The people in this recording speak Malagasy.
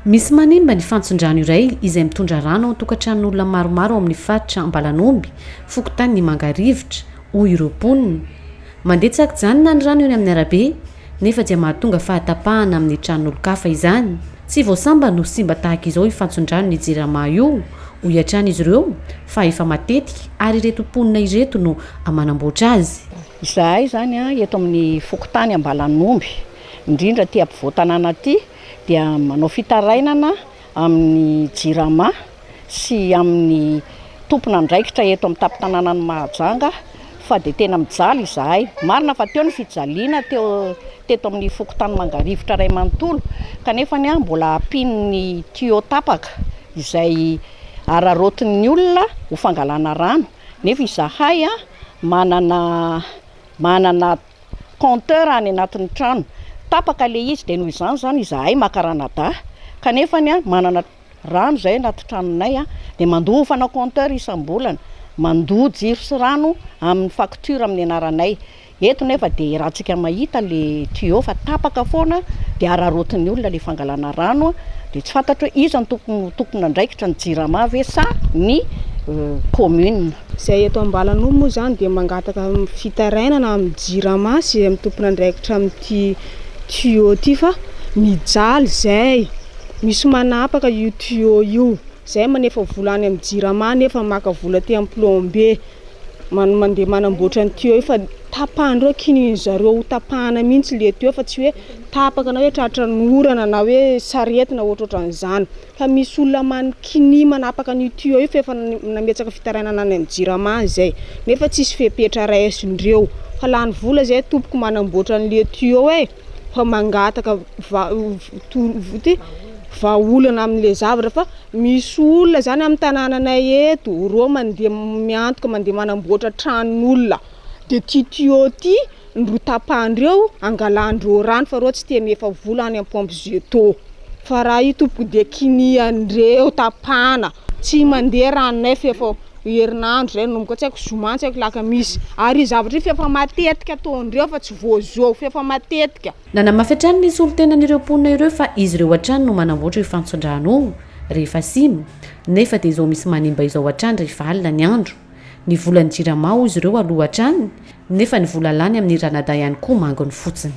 Misy manimba ny fantson-drano iray izay mitondra rano ao an-tokantranon'olona maromaro ao amin'ny faritra Ambalanomby, fokontanin'i Mangarivotra, hoy ireo mponina. Mandeha tsy an-kijanona ny rano eny amin'ny arabe, nefa dia mahatonga fahatapahana amin'ny tranon'olon-kafa izany. Tsy vao sambany no simba tahaka izao io fantson-dranon'ny Jirama io, hoy hatrany izy ireo, fa efa matetika ary ireto mponina ireto no manamboatra azy. Izahay izany eto amin'ny fokontany Ambalanomby, indrindra aty ampovoan-tanàna aty, dia manao fitarainana amin'ny Jirama sy amin'ny tompon'andraikitra eto amin'ny tampon-tanànan'i Mahajanga fa dia tena mijaly izahay. Marina fa teo ny fijaliana teo teto amin'ny fokontany Mangarivotra iray manontolo kanefa mbola ampian'ny tuyau tapaka izay araraotin'ny olona ho fangalana rano nefa izahay manana manana compteur any anatin'ny trano. Tapaka ilay izy dia noho izany izany izahay maka ranadahy kanefa manana rano izay anaty tranonay dia mandoa hofana compteur isam-bolana, mandoa jiro sy rano amin'ny facture amin'ny anaranay. Eto nefa dia iarahantsika mahita ilay tuyau fa tapaka foana dia araraotin'ny olona ilay fangalana rano dia tsy fantatro hoe iza no tokony ho tompon'andraikitra, ny jirama ve sa ny commune. Izay eto Ambalanoa moa izany dia mangataka fitarainana amin'ny jirama sy amin'ny tompon'andraikitra amin'ity tuyau ity fa mijaly izay, misy manapaka io tuyau io, izay manefa vola any amin'ny jirama nefa maka vola aty amin'ny plombier. Mandeha manamboatra ny tuyau io fa tapahan-dreo kinihin-dry zareo ho tapahana mihitsy le tuyau fa tsy hoe tapaka na hoe tratran'ny orana na hoe sarety na ohatrohatran'izany fa misy olona manikinia manapaka an'io tuyau io fa efa nametraka fitarainana any amin'ny jirama izay nefa tsisy fepetra raisin-dreo fa lany vola zay tompoko manamboatra an'le tuyau e fa mangataka va- ty vahaolana amin'le zavatra fa misy olona zany amin'ny tanànanay eto reo mandeha miantoka mandeha manamboatra tranon'olona de ty tuyau ty no tapahandreo angalandreo rano fa reo tsy te hanefa vola any amin'ny pompe jet eau fa raha io tompoko de kinihandreo tapahana tsy mandeha ranonay f'efa herinandro zay nanomboka tsy haiko zoma tsy haiko lakamisy ary io zavatra io f'efa matetika ataondreo fa tsy vao zao f'efa matetika. Nanamafy hatrany ny solontenan'ireo mponina ireo fa izy ireo hatrany no manamboatra io fantson-drano io rehefa simba, nefa dia izao misy manimba izao hatrany rehefa alina ny andro. Ny volan'ny Jirama hoy izy ireo aloha hatrany, nefa ny vola lany amin'ny ranadahy ihany koa manginy fotsiny.